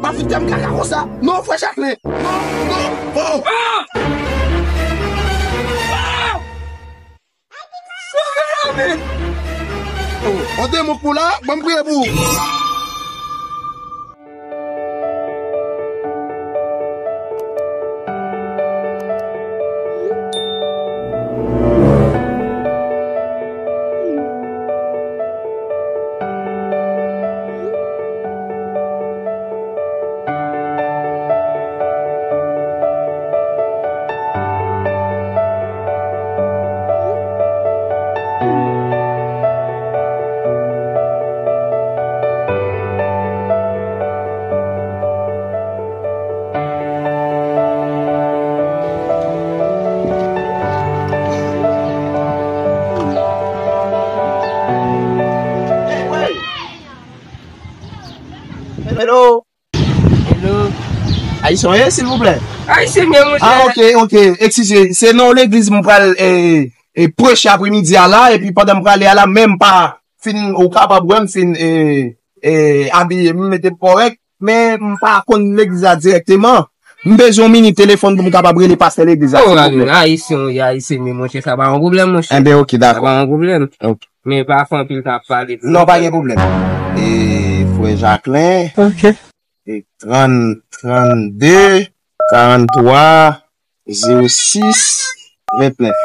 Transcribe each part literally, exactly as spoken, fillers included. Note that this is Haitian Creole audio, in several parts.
Pa fout fè m kaka konsa. Non, frè Jacquelin. Non, non. Oh! Ah! Ah! Sove la, men! Oh, on demon k pou la, ban m priye pou ou. Hello. Hello. Ayisyen w ye, silvouplè? Ayisyen m ye, monchè. Ah, ok, ok. Eskize, se nan yon legliz m pral, e, e, preche apremidi a la, epi pandan m prale a la, men m pa fin, ou kapab wè m fin, e, e, abiye, m mete m kòrèk, men m pa konn legliz la dirèkteman. M bezwen yon minit telefòn pou m kapab rele pastè legliz la, silvouplè. Oh, ayisyen w ye, ayisyen m ye, monchè, sa pa yon pwoblèm, monchè. Enben, ok, dakò. Sa pa yon pwoblèm. Ok. Men pa fè anpil tan ap pale. Non, pa gen pwoblèm. E, frè Jacquelin. Ok. E, trant, trannde, karanntwa, zewo sis, ventnèf.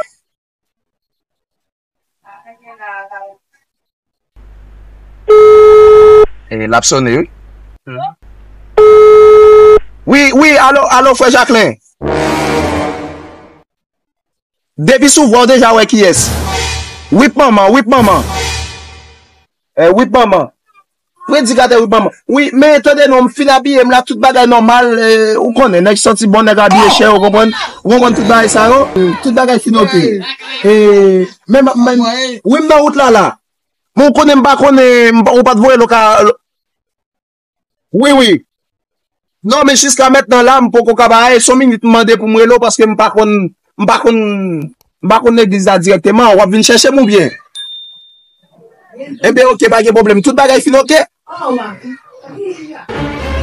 E, l ap sonnen, wi. Hmm. Wi, wi, alo, alo, frè Jacquelin. Depi sou vwa w deja wè kiyès. Wip manman, wip manman. Eh, wip manman. Predikatè wip manman. Wi, men tande non, m fin abiye, m la, tout bagay nòmal, eh, ou konnen, nèg santi bon, nèg abiye chè, ou konprann? Ou konprann tout bagay sa yo? Tout bagay fin oke. Eh, men, men, wi, m nan wout la, la. Men ou konnen, m pa konnen, m pa, ou pa t voye lo ka, lo, Wi, wi. Non, men jiska mentnan la, m poko ka bay, se yon minit m mande pou m rele w, paske m pa konn, m pa konn, m pa konn legliz la dirèkteman. W ap vin chèche m oubyen? Enben, oke, pa gen pwoblèm. Tout bagay fin oke?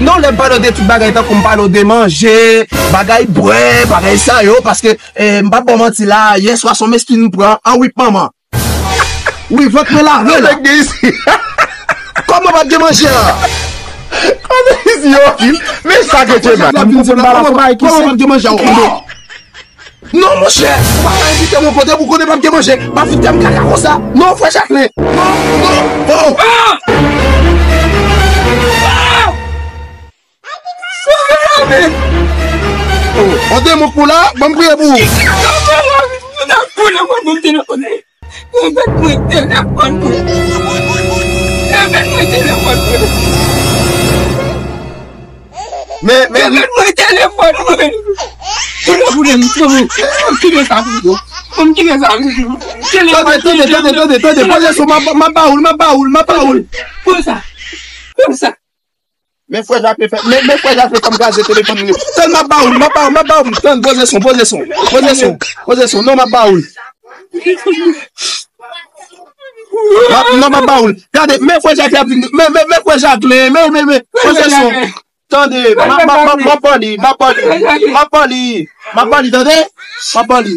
Non, lè m pale w de tout bagay, tankou m pale w de manje, bagay bwè, bagay sa yo, paske, eh, m p ap ba w manti la, yè swa se yon mestin m pran, an wip manman. Wi, vant mwen lave la. Nèg de isi. Kòman pa t gen manje a? Kòman isi yo? Men sa ke Dye bay. Kòman pa t gen manje a? Non, monchè, ou pa ka envite mwen kote pou konnen pa t gen manje. Pa fout fè m kaka konsa. Non, frè Jacquelin. Non, non, non. Sove la, men! Oh, on demon k pou la, ban m priye pou ou. Sove la, men! Mwen ap konnen mwen pou m telefone. Mwen mèt mwen telefòn mwen. Mwen mèt mwen telefòn mwen. Men, men, mwen mèt mwen telefòn mwen. Telefòn mwen, telefòn mwen. Mwen kite sa pou yo. Mwen kite sa pou yo. Tande, tande, tande, tande, tande. Poze sou, m ap, m ap ba ou l, m ap ba ou l, m ap ba ou l. Konsa. Konsa. Men frè Jacquelin fè, men, men frè Jacquelin fè m kraze telefòn li. Tann, m ap ba ou l, m ap ba ou l, m ap ba ou l. Tann, poze son, poze son, poze son, poze son. Non, m ap ba ou l. M ap, non, m ap ba ou l. Gade, men frè Jacquelin ap vin, men, men, men frè Jacquelin, men, men, men, poze son. Tande, m ap, m ap, m ap, m ap ba li, m ap ba li, m ap ba li, m ap ba li, tande? M ap ba li.